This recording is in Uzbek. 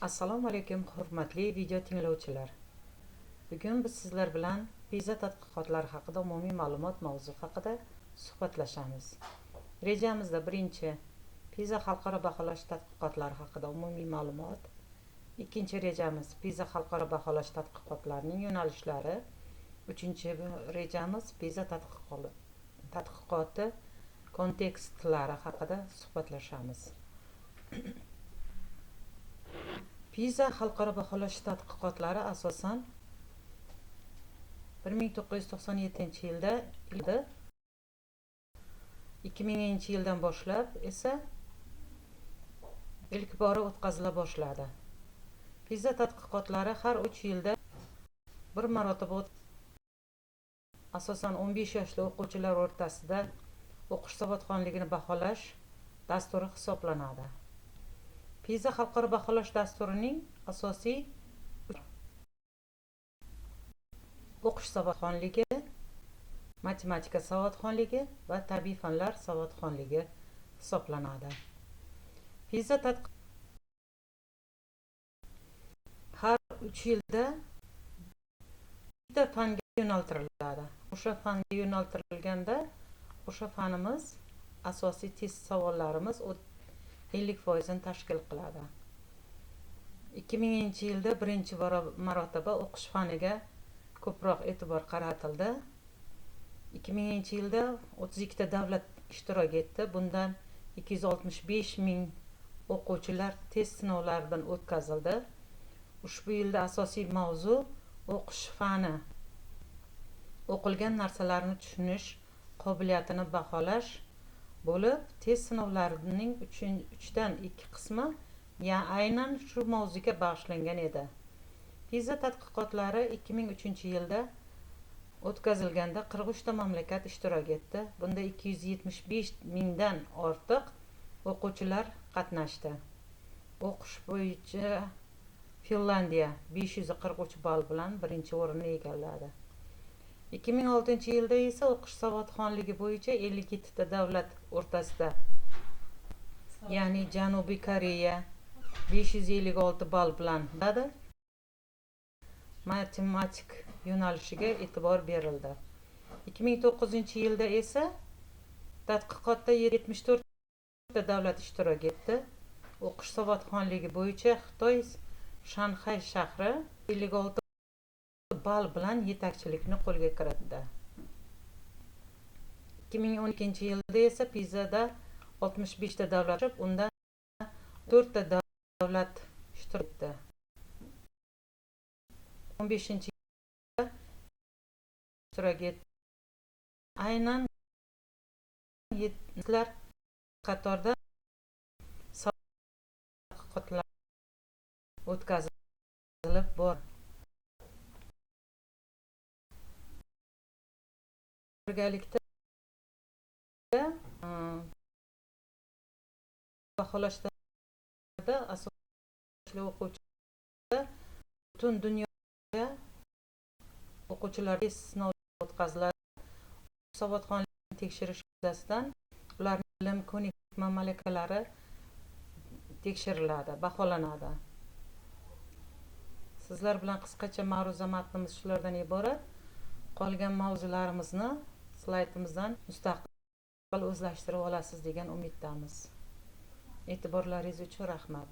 Assalomu alaykum, hurmatli video tinglovchilar. Bugun biz sizlar bilan PISA tadqiqotlari haqida umumiy ma'lumot mavzu haqida suhbatlashamiz. Rejamizda birinchi PISA xalqaro baholash tadqiqotlari haqida umumiy ma'lumot, ikkinchi rejamiz PISA xalqaro baholash tadqiqotlarining yo'nalishlari, uchinchi rejamiz PISA tadqiqoti kontekstlari haqida suhbatlashamiz. PISA xalqaro baholash tadqiqotlari asosan 1997-yilda, 2000-yildan boshlab esa ilk bora o'tkazila boshladi. PISA tadqiqotlari har 3 yilda bir marotaba, asosan 15 yoshli o'quvchilar o'rtasida o'qish savodxonligini baholash dasturi hisoblanadi. PISA xalqaro baholash dasturining asosiy o'qish savodxonligi, matematika savodxonligi va tabiiy fanlar savodxonligi hisoblanadi. PISA har 3 yilda bitta fanga yo'naltiriladi. O'sha fanga yo'naltirilganda o'sha fanimiz asosiy test savollarimiz 50%ni tashkil qiladi. 2000-yilda birinchi marotaba o'qish faniga ko'proq e'tibor qaratildi. 2000-yilda 32 ta davlat ishtirok etdi. Bundan 265 ming o'quvchilar test sinovlaridan o'tkazildi. Ushbu yilda asosiy mavzu o'qish fani, o'qilgan narsalarni tushunish qobiliyatini baholash bo'lib, test sinovlarining 3dan 2 qismi aynan shu mavzuga bag'ishlangan edi. PISA tadqiqotlari 2003-yilda o'tkazilganda 43 ta mamlakat ishtirok etdi. Bunda 275 mingdan ortiq o'quvchilar qatnashdi. O'qish bo'yicha Finlandiya 543 ball bilan birinchi o'rinni egalladi. 2006-yilda esa o'qish savodxonligi bo'yicha 57 ta davlat o'rtasida, ya'ni Janubiy Koreya 556 ball bilan matematik yo'nalishiga e'tibor berildi. 2009-yilda esa tadqiqotda 74 ta davlat ishtirok etdi. O'qish savodxonligi bo'yicha Xitoy Shanxay shahri 56 ball bilan yetakchilikni qo'lga kiritdi. 2012-yilda esa PISAda 65 ta davlat, undan 4 ta davlat ishtirok etdi. 15 ishtirok etdi. Aynan yetlar qatorda tadqiqotlar o'tkazilib bor. Birgalikda baholashda asosli o'quvchi butun dunyoda o'quvchilar test sinov o'tkaziladi. Savodxonlikni tekshirish yuzasidan ularning bilim, ko'nikma, malakalari tekshiriladi, baholanadi. Sizlar bilan qisqacha ma'ruza matnimiz shulardan iborat. Qolgan mavzularimizni slaydimizdan mustaqil o'zlashtirib olasiz degan umiddamiz. E'tiborlaringiz uchun rahmat.